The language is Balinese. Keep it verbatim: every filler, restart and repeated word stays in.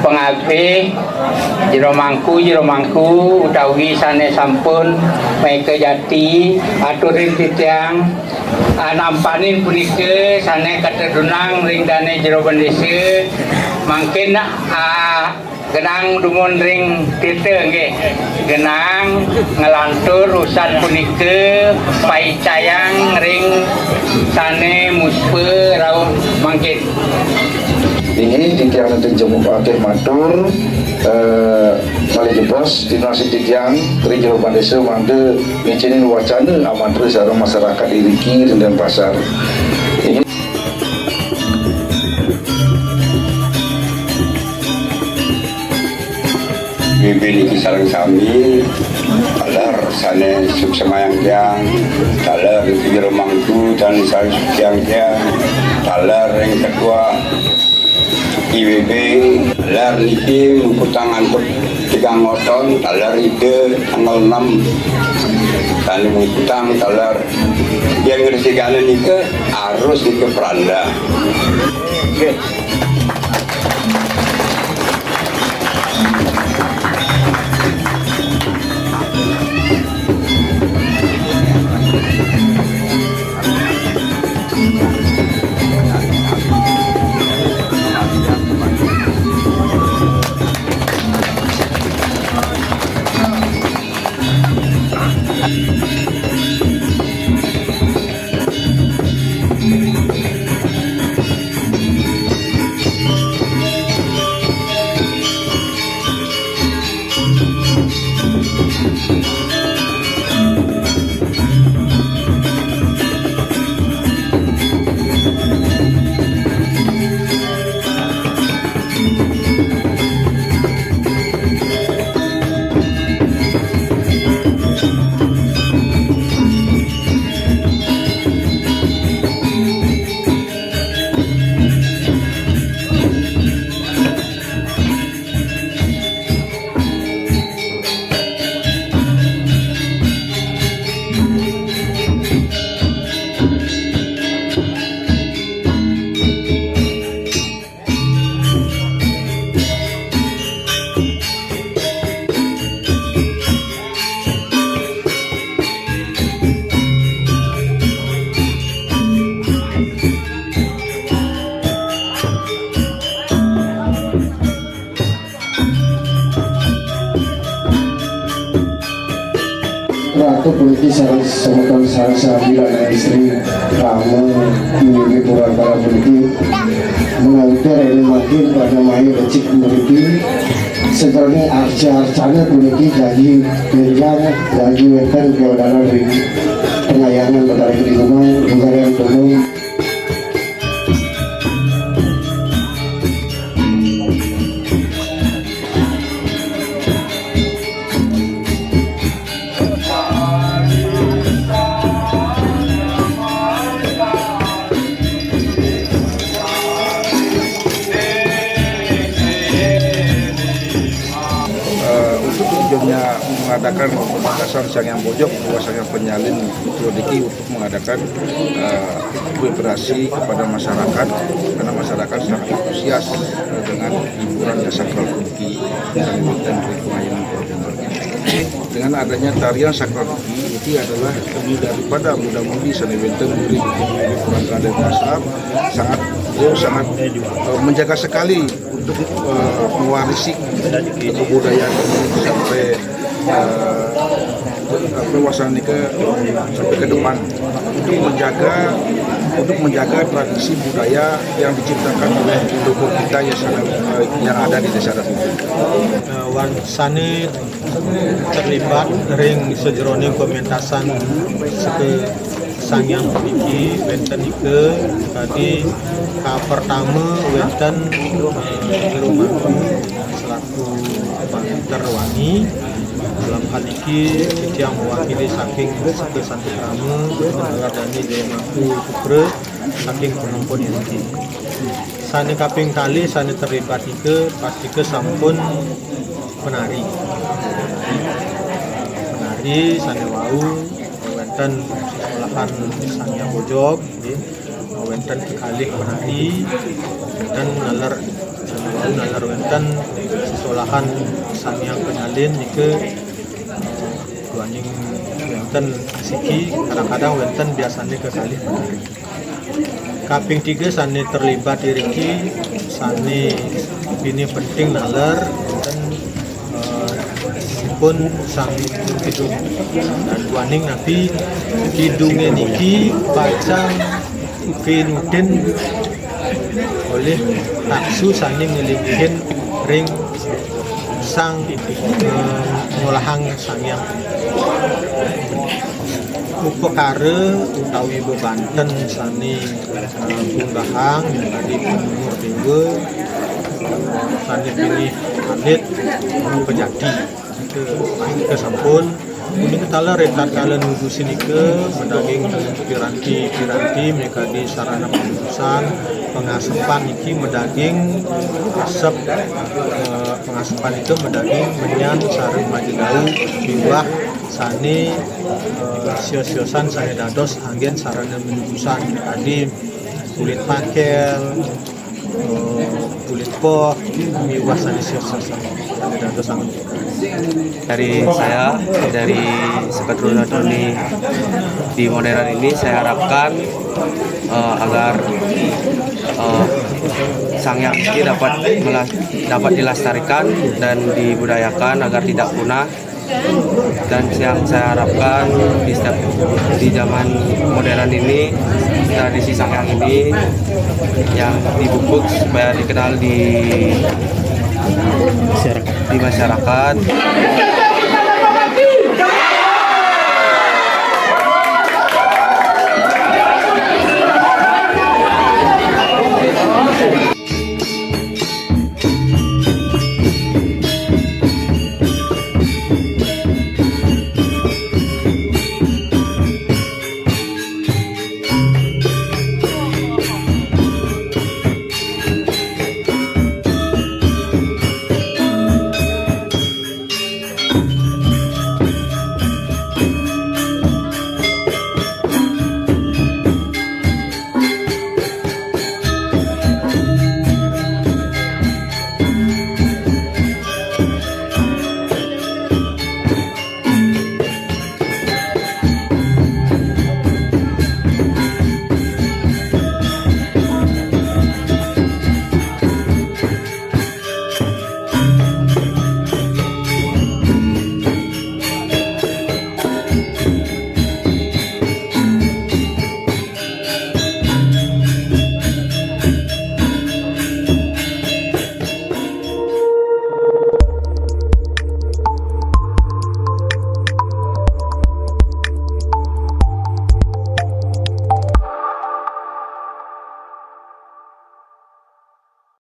Pangabih, jero mangku, jero mangku, utawi sane sampun maika jati, aturin titiang, ah, nampanin punika sane katedunang ring dane jero bendese, mangkin, ah, genang dumun ring tita nggih. Genang nglantur usan punika paicayang ring sane muspa rauh mangkin. Inggih, titiang nenten jemuk akeh matur, eh, malih jebos, tinasih titiang, ring jero pandesa mangda ngicénin wacana amantra sareng masyarakat iriki ring Denpasar. Inggih. Bimbing niki sareng sami, taler sane suksemayang tiang, taler niki jero mangku dan sareng tiang tiang, taler ring ketua I W B, taler niki muputang antuk tigang weton, taler ida tanggal enam. Sane muputang taler yen ngresigane nika harus nika pranda. Ratu puniki sareng semeton sareng sami lanang istri rama inggih purantara puniki menawi rene mangkin pada mai becik puniki sejerone arca-arcane puniki jagi enjang jagi wenten keodalan ring pengayangan Betara Gedingemang, Bugaran Tulung. Eh, untuk tujuannya mengadakan pemangkasan Sang Hyang Bojog, bahwa Sang Hyang Penyalin itu diki mengadakan, eh, vibrasi kepada masyarakat, karena masyarakat sangat antusias, eh, dengan hiburan yang sakral puniki, dan wonten ring pelayanan. Dengan adanya tarian sakral puniki, itu adalah demi daripada muda-mudi sane wonten ring Purangkade Pasar, sangat, beliau sangat, eh, menjaga sekali untuk, eh, mewarisi kebudayaan ini sampai, eh, apa, wasana nika sampai ke depan untuk menjaga, untuk menjaga tradisi budaya yang diciptakan oleh leluhur kita yang sana, eh, yang ada di Desa Adat Mungku. Eh, wan sane terlibat ring sajeroning pementasan seke Sang Hyang puniki wenten nika kadi kapertama wenten, eh, jero mangku selaku panganter wangi. Dalam hal niki titiang mewakili saking seke Santi Krama, Dani Jaya Mangku Putra saking pengampun iriki. Sane kaping kalih sane terlibat nika pastika sampun penari. Penari sane wau wenten sekolahan Sang Hyang Bojog, nggih. Wenten kekalih penari, wenten naler sane Nalar wénten sesolahan Sang Hyang Panyalin nika, duaning wénten asiki, kadang-kadang wénten biasané kekalih. Kaping tiga sané terlibat iriki, sané pinih penting nalar wénten, eh, pun Sang Kidung. Duaning napi kidungé niki pacang pinutin olih nafsu sané nglinggihin ring sang, eh, ngolahang Sang Hyang. Upakara utawi bebanten sané, eh, punggahang, tadi umur déwa, sané pinih alit, pejati. Nika sampun, punika taler ring tatkala nudusin nika madaging piranti-piranti, mikadi sarana panudusan, pangasepan niki madaging asep, eh, pangasepan nika madaging menyan sareng majegau miwah sané, eh, sios-siosan sané dados anggén sarana panudusan, mikadi kulit pakél, eh, kulit poh, miwah sané sios-siosan sané dados anggén. Dari saya, dari Sekat Runa Toni di modern ini, saya harapkan, eh, agar, eh, Sang Hyang ini dapat mela-, dapat dilestarikan dan dibudayakan agar tidak punah. Dan yang saya harapkan di setiap, di zaman modern ini, tradisi Sang Hyang ini yang dipupuk supaya dikenal di masyarakat.